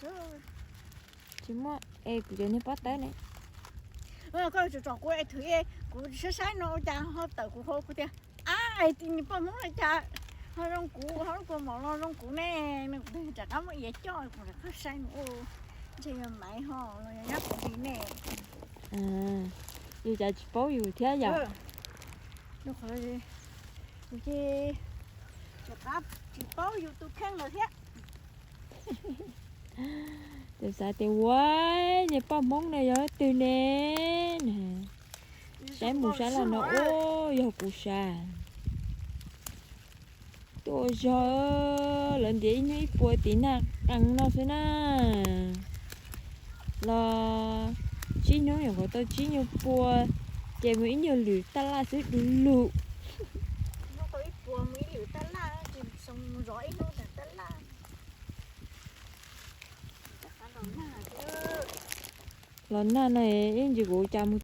Tsis muaj es kuv cov niag pob tawb ne. Koj tsom tsom kuv es thwv, kuv saib saib no ua cas ho tawm kuv hauv kuv tias, ab, es nws poj Hmoob no cas ho zoo kuv, ho lub kua mom no zoo kuv ne. Rov qab muab iav coj kuv rov qab saib nws, ntshe yog Maiv ho los yog nyob kuv li ne. Yus cas tsis paub yus thiab yom? Ces rov qab tsis paub yus tus kheej lawm thiab. Ces xav tias ua, niag poj Hmoob no yog leej twg ne? Saib mus saib los no, ua yog kuv sav. Tuaj zog, lawv ntiav ib hnub ib puas tiv nag qees no xwb na. Los tsib hnub nyuam qhuav tau tsib nyuag pua, ces mus ib nyuag lwm taj laj xwb du lug. Los nag no ib ntsis kuv cas mus